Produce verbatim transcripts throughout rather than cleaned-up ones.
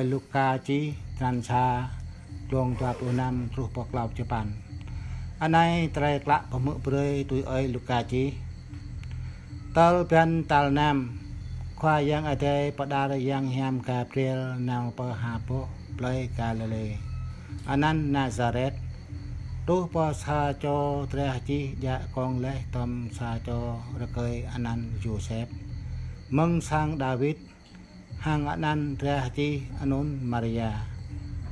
Luka čih, črăn sa, glông dua pluh năm truh pơ klâo pluh sapăn. Anai tơlơi klă pơhmư̆ brơi tui ơi Luka čih. Tơl blan tal năm, Khua Yang Adai pơđar yang hiam Gabriel nao pơ ha boh plơi Galilê, anăn Nazaret, truh pơ sa čô drah čih djă kông laih tơm sa čô rơkơi anăn Yôsep, mơ̆ng sang Dawid, hăng anăn drah čih anŭn Maria.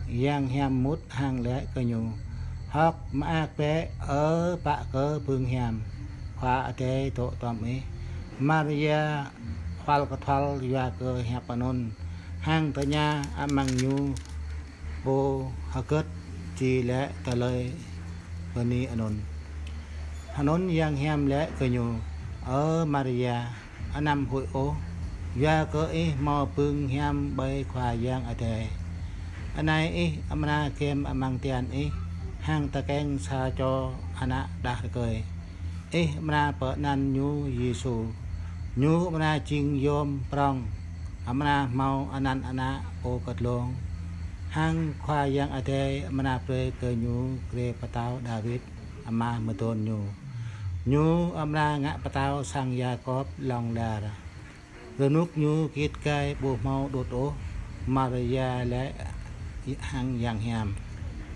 Yang hiam mŭt hăng laĭ kơ ñu: Hơ̆k mơak bĕ, ơ pă kơ bưng hiam, Khua Adai dŏ tơm ih. Maria hual kơthual yua kơ hiăp anŭn, hăng tơña amăng ñu pô hơgĕt či laĭ tơlơi bơni anŭn. Anŭn yang hiam laĭ kơ ñu: Ơ Maria, anăm huĭ ôh, yua kơ ih hmâo bưng hiam ƀơi Khua Yang Adai. Anai ih amra gem amăng tian ih, hăng tơkeng sa čô ană đah rơkơi. Ih amra pơanăn ñu Yêsu. Ñu amra jing yôm prŏng, amra hmâo anăn ană pô kơtlông. Hăng Khua Yang Adai amra brơi kơ ñu grê pơtao Dawid, ama mơdôn ñu. Ñu amra ngă pơtao sang Yakôb lŏng lar. Rơnŭk ñu git gai ƀu hmâo đŭt ôh. Maria laĭ hăng yang hiam: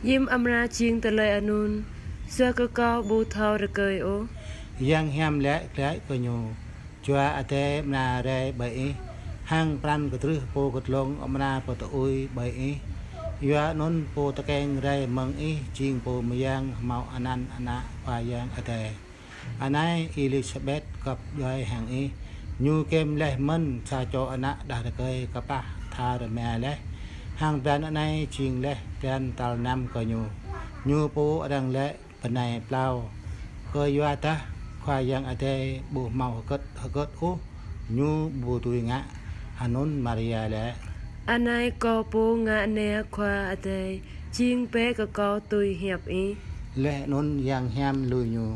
Hiư̆m amra jing tơlơi anŭn, yua kơ kâo ƀu thâo rơkơi ôh? Yang hiam laĭ glaĭ kơ ñu: Jua Adai amra rai ƀơi ih, hăng pran kơdrưh pô kơtlông amra pơtơui ƀơi ih. Yua anŭn pô tơkeng rai mơ̆ng ih jing pô mơyang hmâo anăn ană Khua Yang Adai. Anai Êlisabet gŏp djuai hăng ih, ñu gem laih mơ̆n sa čô ană đah rơkơi kơplah tha rơma laih, hăng blan anai jing laih blan tal năm kơ ñu. Ñu pô arăng laĭ bơnai plao, kơyua dah Khua Yang Adai ƀu hmâo hơgĕt hơgĕt ôh ñu ƀu dưi ngă. Anŭn Maria laĭ: Anai kâo pô ngă nao Khua Adai, jing bĕ kơ kâo tui hiăp ih. Laih anŭn yang hiam lui ñu.